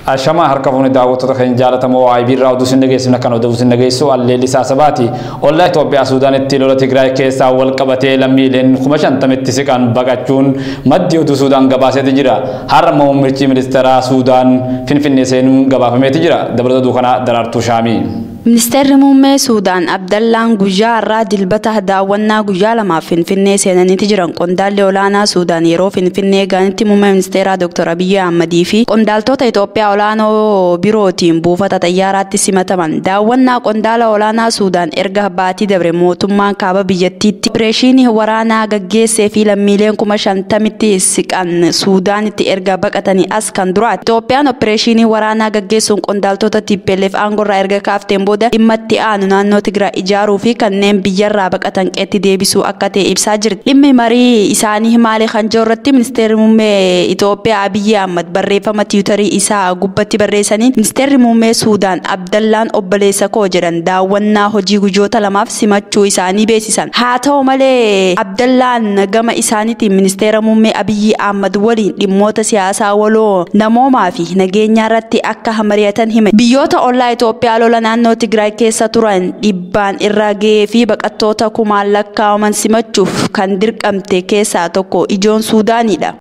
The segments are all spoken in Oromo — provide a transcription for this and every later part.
Ashama harka fuuni daawwattoota keenya jaalatamoo IB irraa oduu isin dhageessifna kan oduu isin dhageessu Alleellisaa Sabaati. Ollaa Itoophiyaa Suudaanitti lola Tigraay keessaa wal qabatee lammiileen 50,000tti siqan baqachuun maddi oduu Suudaan gabaaseeti jira. Har'a muummichi ministeeraa Suudaan Finfinnee seenuun gabaafameeti jira. Dabalata oduu kanaa Daraartuu Shaamii. Ministeerri muummee Suudaan Abdallaan guyyaa har'aa dilbata daawwannaa guyyaa lamaaf Finfinnee seenaniiti jiran. Qondaalli olaanaa Suudaan yeroo Finfinnee ga'anitti muummee ministeeraa Dr. Abiyyi Ahmadii fi qondaaltota Itoophiyaa olaanoo birootiin buufata xayyaaraatti simataman. Daawwannaa qondaala olaanaa Suudaan erga baatii dabre mootummaan kaaba biyyattiitti opereeshinii waraanaa gaggeessee fi lammiileen 50,000tti siqan Suudaanitti erga baqatanii as kan duraati. Itoophiyaan opereeshinii waraanaa gaggeessuun qondaaltota TPLF aangoorraa erga kaafteen booda dhimma itti aanu naannoo Tigraay ijaaruu fi kanneen biyyarraa baqatan qeetti deebisuu akka ta'e ibsaa jirti. Dhimmi marii isaanii maali kan jiru irratti ministeerri muummee Itoophiyaa Abiyyi Ahmad barreeffama tiwutarii isaa gubbatti barreessaniin ministeerri muummee Suudaan Abdallaan obboleessa koo jedhan daawwannaa hojii guyyoota lamaaf simachuu isaanii beeksisan. Haa ta'u malee Abdallaan gama isaaniitiin ministeera muummee Abiyyi Ahmad waliin dhimmoota siyaasaa waloo namoomaa fi nageenyaa irratti akka mari'atan hime. Biyyoota ollaa Itoophiyaa lola naannoo Tigraay keessa turan dhibbaan irra ga'ee fi baqattoota kumaan lakkaa'aman simachuuf kan dirqamte keessaa tokko ijoon Suudaanidha.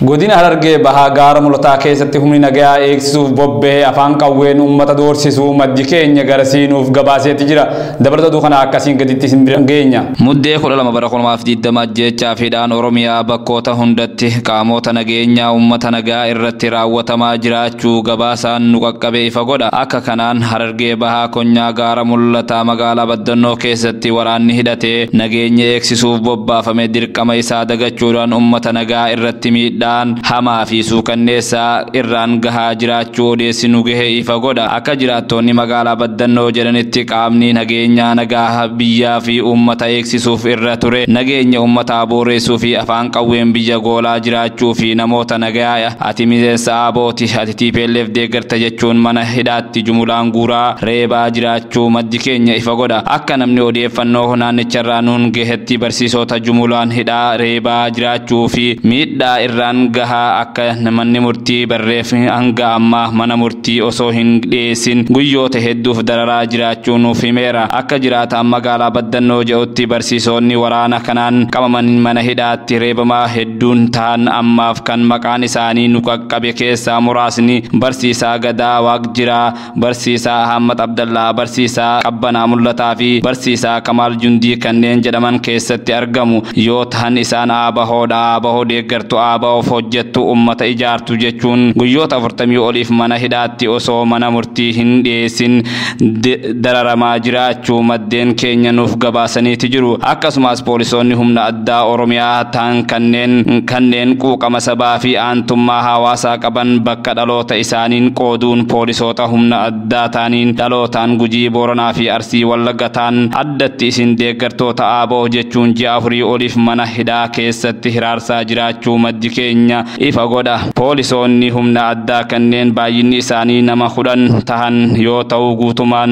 Godina Harargee Bahaa gaara mul'ataa keessatti humni nagaa eegsisuuf bobba'ee afaan qawween uummata doorsisuu maddi keenya gara siinuuf gabaaseeti jira. Dabalata oduu kana akkasiin gaditti isin bira geenya. Muddee 12 bara 2020 ajjeechaa fi hidhaan Oromiyaa bakkoota hundatti qaamota nageenyaa uummata nagaa irratti raawwatamaa jiraachuu gabaasaan nu qaqqabe ifa godha. Akka kanaan Harargee Bahaa konyaa gaara mul'ataa magaalaa Baddannoo keessatti waraanni hidhatee nageenya eegsisuuf bobbaafame dirqama isaa dagachuudhaan uummata nagaa irratti miidhaa hamaa fi suukanneessaa irraan gahaa jiraachuu odeessinu gahe ifa godha. Akka jiraattonni magaalaa Baddannoo jedhanitti qaamni nageenyaa nagaa biyyaa fi uummata eegsisuuf irra ture nageenya uummataa booreessuu fi afaan qawween biyya goolaa jiraachuu fi namoota nagaa ati miseensa ABOti ati TPLF deeggarta jechuun mana hidhaatti jumulaan guuraa reebaa jiraachuu maddi keenya ifa godha. Akka namni odeeffannoo naannicharraa nuun gahetti barsiisota jumulaan hidhaa reebaa jiraachuu fi miidhaa irraan gahaa akka manni murtii barreef hanga ammaa mana murtii osoo hin dhiyeessin guyyoota hedduuf dararaa jiraachuu nuuf himeera. Akka jiraataan magaalaa Baddannoo jedhutti barsiisonni waraana kanaan qabaman mana hidhaatti reebamaa hedduun ta'an ammaaf kan maqaan isaanii nu qaqqabe keessaa muraasni barsiisaa Gadaa Waaqjiraa, barsiisaa Ahmad Abdallaa, barsiisaa Qabbanaa Mul'ataa fi barsiisaa Kamaal Jundii kanneen jedhaman keessatti argamu yoo ta'an isaan ABOdha, ABO deeggartu, ABO hojjettu, uummata ijaartu jechuun guyyoota 40 oliif mana hidhaatti osoo mana murtii hin dhiyeessin dararamaa jiraachuu maddeen keenya nuuf gabaasaniiti jiru. Akkasumas poolisoonni humna addaa Oromiyaa ta'an kanneen quuqama sabaa fi aantummaa hawaasaa qaban bakka dhaloota isaaniin qooduun poolisoota humna addaa ta'aniin dhalootaan Gujii, Booranaa fi Arsii Wallagga ta'an addatti isin deeggartoota ABO jechuun ji'a 4 oliif mana hidhaa keessatti hiraarsaa jiraachuu maddi keenya ifa godha. Poolisoonni humna addaa kanneen baay'inni isaanii nama 10 tahan yoo ta'u guutumaan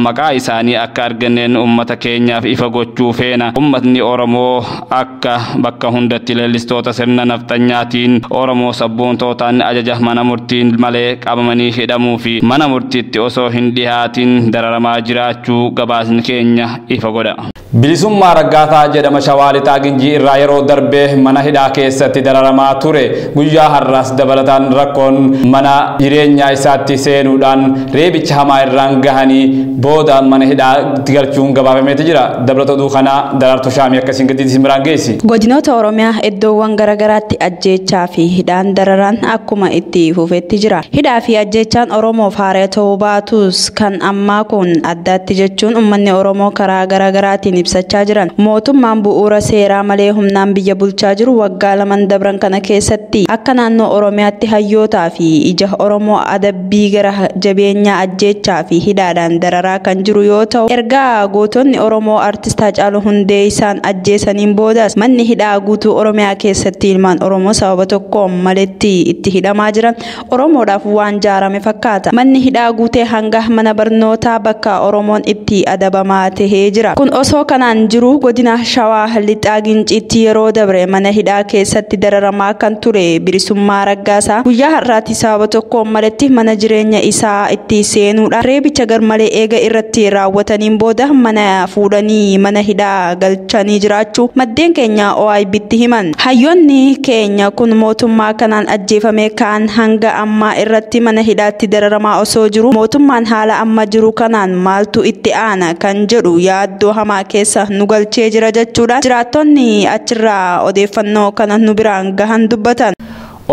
maqaa isaanii akka arganneen uummata keenyaaf ifa gochuu feena. Uummatni Oromoo akka bakka hundatti leellistoota sirna nafxanyaatiin Oromoo sabboontootaan ajaja mana murtiin malee qabamanii hidhamuu fi mana murtiitti osoo hin dhihaatin dararamaa jiraachuu gabaasni keenya ifa godha. Bilisummaa Raggaataa jedhama Shawaa Lixaa Ginjii irraa yeroo darbee mana hidhaa keessatti dararamaa ture. Guyyaa har'aas dabalataan rakkoon mana jireenyaa isaatti seenuudhaan reebicha hamaa irraan gahanii booda mana hidhaatti galchuun gabaafameeti jira. Dabalata oduu kanaa Daraartuu Shaamii akkasiin gaditti isin biraan geessi. Godinoota Oromiyaa iddoowwan garaagaraatti ajjeechaa fi hidhaan dararaan akkuma itti fufetti jira. Hidhaa fi ajjeechaan Oromoof haaraa ta'uu baatus kan ammaa kun addaatti jechuun uummanni Oromoo karaa garaagaraatiin ibsachaa jiran. Mootummaan bu'uura seeraa malee humnaan biyya bulchaa jiru waggaa 2 dabran kana keessatti akka naannoo Oromiyaatti hayyootaa fi ija Oromoo adabbii gara jabeenyaa ajjeechaa fi hidhaadhaan dararaa kan jiru yoo ta'u ergaa gootonni Oromoo artist Haacaaluu Hundeessaan ajjeesaniin boodas manni hidhaa guutuu Oromiyaa keessatti ilmaan Oromoo sababa tokkoon maletti itti hidhamaa jiran Oromoodhaaf waan jaarame fakkaata. Manni hidhaa guutee hanga mana barnootaa bakka Oromoon itti adabamaa tahee jira. Kun osoo kanaan jiru godina Shawaa Lixaa Ginciitti yeroo dabre mana hidhaa keessatti dararamaa kan ture Bilisummaa Raggaasaa guyyaa har'aatti sababa tokkoon maletti mana jireenya isaa itti seenuudhaan reebicha garmalee eega irratti raawwataniin booda mana fuudhanii mana hidhaa galchanii jiraachuu maddeen keenya OIBtti himan. Hayyoonni keenya kun mootummaa kanaan ajjeefame kaan hanga ammaa irratti mana hidhaatti dararamaa osoo jiru mootummaan haala amma jiru kanaan maaltu itti aana kan jedhu yaaddoo hamaa keessa nu galchee jira jechuudha. Jiraattonni achirraa odeeffannoo kana nu biraan gahan dubbatan.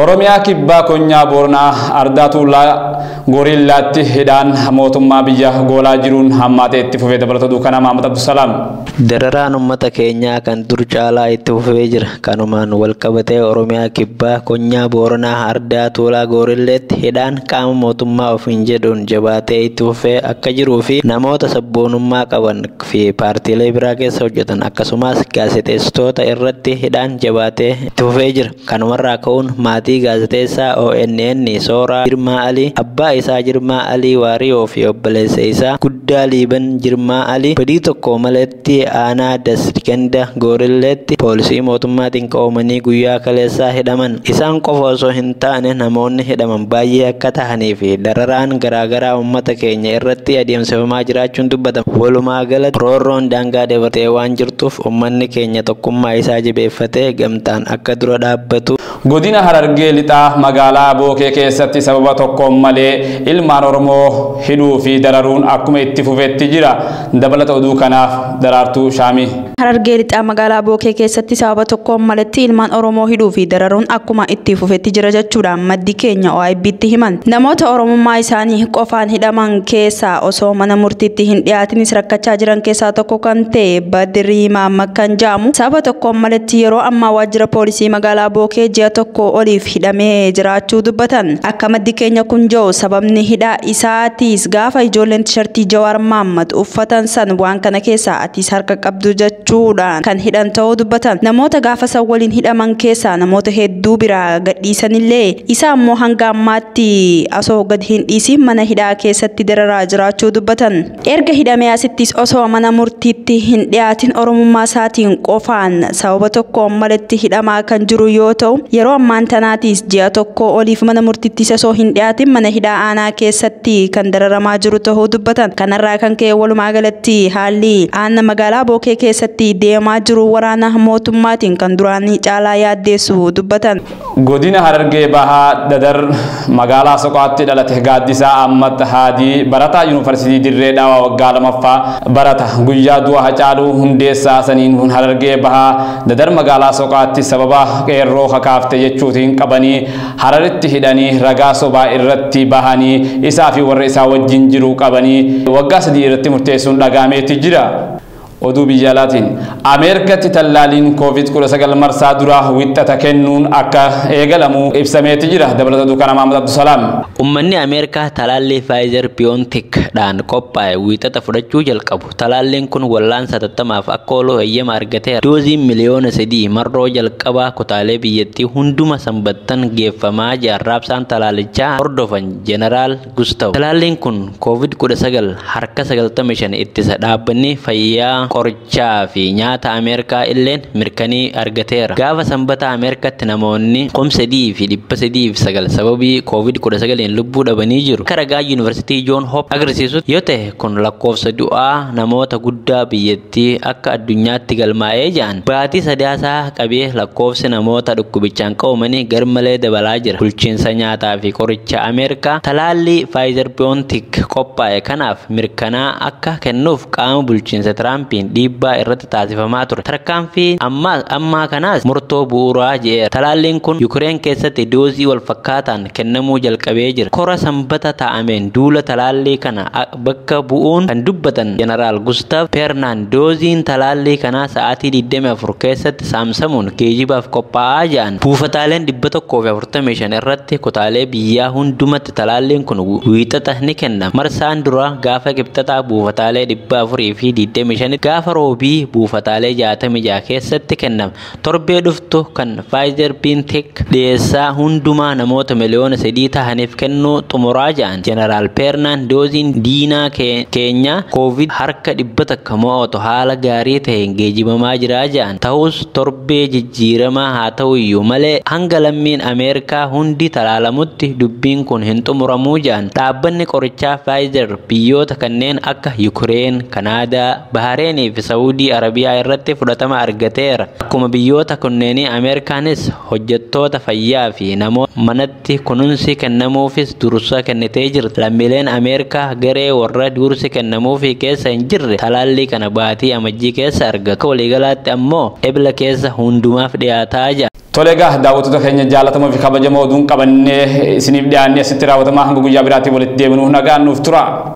Oromiyaa kibbaa konyaa Booranaa Ardaa Tuulaa Gorillaatti hidhaan mootummaa biyya goolaa jiruun hammaatee itti fufee dabalata duukanaa Mahamad Abdusalaam. Dararaan uummata keenyaa kan dur caalaa itti fufee jira. Kanumaan wal qabatee Oromiyaa kibbaa konyaa Booranaa Ardaa Tuulaa Gorilleetti hidhaan qaama mootummaa ofiin jedhuun jabaatee itti fufee akka jiruu fi namoota sabboonummaa qaban fi paartiilee biraa keessa hojjetan akkasumas gaazexeessitoota irratti hidhaan jabaatee itti fufee jira. Kanumarraa ka'uun maatii gaazexeessaa ONN Sooraa Jirmaa Alii, abbaa isaa Jirmaa Alii Waariyoo fi obboleessa isaa Guddaa Liiban Jirmaa Alii badii tokko maletti aanaa Dasganda Gorilleetti poolisii mootummaatiin qabamanii guyyaa kaleessaa hidhaman. Isaan qofa osoo hin taane namoonni hidhaman baay'ee akka tahanii fi dararaan garaagaraa uummata keenya irratti adeemsifamaa jiraachuun dubbatama. Walumaa galatti roorroon daangaa dabartee waan jirtuuf uummanni keenya tokkummaa isaa jabeeffatee gamtaan akka dura dhaabbatu. Godina Harargee Lixaa magaalaa Bookee keessatti sababa tokkoon malee ilmaan Oromoo hidhuu fi dararuun akkuma itti fufetti jira. Dabalata oduu kanaaf Daraartuu Shaamii. Harargee Lixaa magaalaa Bookee keessatti sababa tokkoon maletti ilmaan Oromoo hidhuu fi dararuun akkuma itti fufetti jira jechuudhaan maddi keenya OIBtti himan. Namoota Oromummaa isaanii qofaan hidhaman keessaa osoo mana murtiitti hin dhiyaatinis rakkachaa jiran keessaa tokko kan ta'e Badirii Maamma kan jedhamu sababa tokkoon maletti yeroo ammaa waajjira poolisii magaalaa Bookee ji'a tokko oliif hidhamee jiraachuu dubbatan. Akka maddi keenya kun jiru sababni hidhaa isaatiis gaafa ijoolleen tishartii Jawaar Mahaammad uffatan san waan kana keessaa atiis harka qabdu jechuudhaan kan hidhan ta'uu dubbatan. Namoota gaafa san waliin hidhaman keessaa namoota hedduu biraa gadhiisanillee isa ammoo hanga ammaatti osoo gad hin dhiisin mana hidhaa keessatti dararaa jiraachuu dubbatan. Erga hidhamee asittis osoo mana murtiitti hin dhiyaatin Oromummaa isaatiin qofaan sababa tokkoon maletti hidhamaa kan jiru yoo ta'u yeroo ammaan tanaatiis ji'a tokko oliif mana murtiitti osoo hin dhiyaatin mana hidhaa aanaa keessatti kan dararamaa jiru ta'uu dubbatan. Kanarraa kan ka'e walumaa galatti haalli aanaa magaalaa Bookee keessatti deemaa jiru waraana mootummaatiin kan duraanii caalaa yaaddeessu dubbatan. Godina Harargee Bahaa Dadar magaalaa Soqaatti dhalate Gaaddisaa Ahmad Haadii barataa Yuunivarsiitii Dirree Dhawaa waggaa 2ffaa barata. Guyyaa du'a Hacaaluu Hundeessaa saniin Harargee Bahaa Dadar magaalaa Soqaatti sababa qeerroo kakaafte jechuutiin qabanii Hararitti hidhanii ragaa sobaa irratti bahanii isaa fi warra isaa wajjin jiru qabanii waggaa 3 irratti murteessuun dhagaameetti jira. Oduu biyya alaatiin Ameerikaatti tallaaliin COVID-19 marsaa duraa wixata kennuun akka eegalamu ibsameeti jira. Dabalata duukaa Mahamad Abdusalaam. Uummanni Ameerikaa talaallii Pfizer BioNTech dhaan qophaa'e wixata fudhachuu jalqabu. Talaalliin kun wallaansa hatattamaaf akka oolu heeyyama argateera. Dooziin miliyoona 3 marroo jalqabaa kutaalee biyyattii hunduma sanbattan geeffamaa jaarraabsaan talaalichaa hordofan Jeneraal Gustaw. Talaalliin kun COVID-19 harka 95 ittisa. Dhaabbanni fayyaa qorichaa fi nyaata Ameerikaa illeen mirkanii argateera. Gaafa sanbata Ameerikaatti namoonni 3,309 sababii COVID-19 lubbuu dhabanii jiru. Akka ragaa Yuunivarsiitii Joon Hop agarsiisutti yoo ta'e kun lakkoofsa du'aa namoota guddaa biyyattii akka addunyaatti galmaa'ee jiran. Baatii sadaasaa qabee lakkoofsi namoota dhukkubichaan qabamanii garmalee dabalaa jira. Bulchiinsa nyaataa fi qoricha Ameerikaa talaallii Pfizer BioNTech qophaa'e kanaaf mirkanaa akka kennuuf qaama bulchiinsa Tiraampiin dhiibbaa irratti taasifamaa ture. Tarkaanfii ammaa kanaas murtoo bu'uuraa jedheera. Talaalliin kun Yukireen keessatti doozii wal fakkaataan kennamuu jalqabee jira. Kora sanbata taa'ameen duula talaallii kana bakka bu'uun kan dubbatan Jeneraal Gustav Pernaan dooziin talaallii kanaa sa'aatii 24 keessatti saamsamuun geejibaaf qophaa'aa jiran. Buufataaleen 145 irratti kutaalee biyyaa hundumatti talaalliin kun wiixata ni kennama. Marsaan duraa gaafa qibxataa buufataalee 425 Gaafa roobii buufataalee 66 keessatti kennama. Torbee dhuftu kan Pfizer BioNTech dhiyeessaa hundumaa namoota 3 miliyoona tahaniif kennuu xumuraa jedhan. Jeneraal Peernaan dooziin diinaa keenya Koovid harka 100 mo'atu haala gaarii ta'een geejibamaa jira jedhan. Ta'us torbee jijjiiramaa haa ta'u iyyuu malee hanga lammiin Ameerikaa hundi talaalamutti dubbiin kun hin xumuramuu jedhan. Dhaabbanni qorichaa Pfizer biyyoota kanneen akka Yukureen, Kanaadaa, Bahareenii fi Saawudii Arabiyaa irratti fudhatama argateera. Akkuma biyyoota kunneenii Ameerikaanis hojjettoota fayyaa fi namoota manatti kunuunsi kennamuufis dursa kennitee jirti. Lammiileen Ameerikaa garee warra dursi kennamuufi keessa hin jirre talaallii kana baatii amajjii keessa argatu. Akka waliigalaatti ammoo ebla keessa hundumaaf dhiyaataa jira. Tole egaa daawwattoota keenya jaallatamoo fi kabajamoo oduun qabannee isiniif dhiyaannee asitti raawwatamaa hanga guyyaa biraatti walitti deebinuuf nagaan nuuf tura.